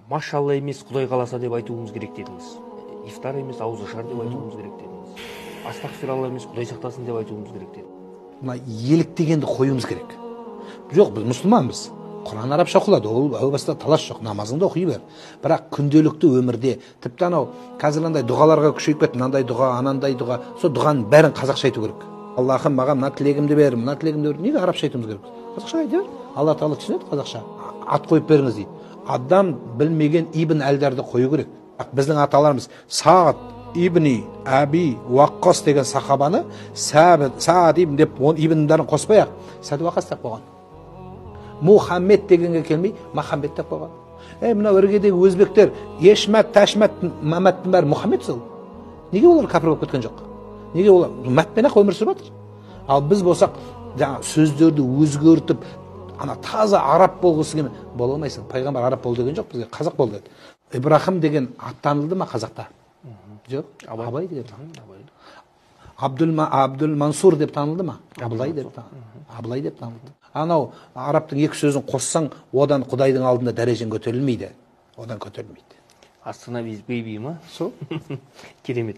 Машалла емес, құдай қаласа деп айтуымыз керек дедіңіз. Ифтар емес, ауызашар деп айтуымыз керек дедіңіз. Астағфиралла емес, құдай сақтасын деп айтуымыз керек дедіңіз. Мына еліктегенді қоюымыз керек. Жоқ, біз мұсылманбыз. Құран арабша оқылады, ол әу баста талас жоқ, намазыңды оқи бер. Бірақ күнделікті өмірде, тіпті анау қазір мынандай дұғаларға күшейіп кетті, мынандай дұға, анандай дұға, сол дұғаның бәрін қазақша айту керек. Аллахым, маған мына тілегімді бер, мына тілегімді бер. Неге арабша айтуымыз керек? Қазақша айта бер. Алла тағала түсінеді қазақша. Ат қойып беріңіз дейді. Адам білмеген Ибн Әлдарды қою керек. Біздің аталарымыз Саад ибни Әби Уаққас деген сахабаны Саад ибн деп ибннің бәрін қоспай ақ Сәд Уаққас деп қойған. Мұхаммед дегенге келмей Махамбет деп қойған. Ей, мынау іргедегі өзбектер Ешмәт, Тәшмәт, Мамәттің бәрі Мұхаммед сол. Неге олар кәпір болып кеткен жоқ? Неге олар мәтпен ақ өмір сүріп жатыр? Ал біз болсақ, жаңа сөздерді өзгертіп, ана таза араб болғысы келмей, бола алмайсың. Пайғамбар араб бол деген жоқ, бізге қазақ бол деді. Ибрахим деген ат танылды ма қазақта? Жоқ, Абай деген. Абдул Мансур деп танылды ма? Абылай деп танылды. Абылай деп танылды. Анау арабтың екі сөзін қоссаң, одан құдайдың алдында дәрежең көтерілмейді. Одан көтерілмейді. Остановись, бейби ма? Сол. Керемет.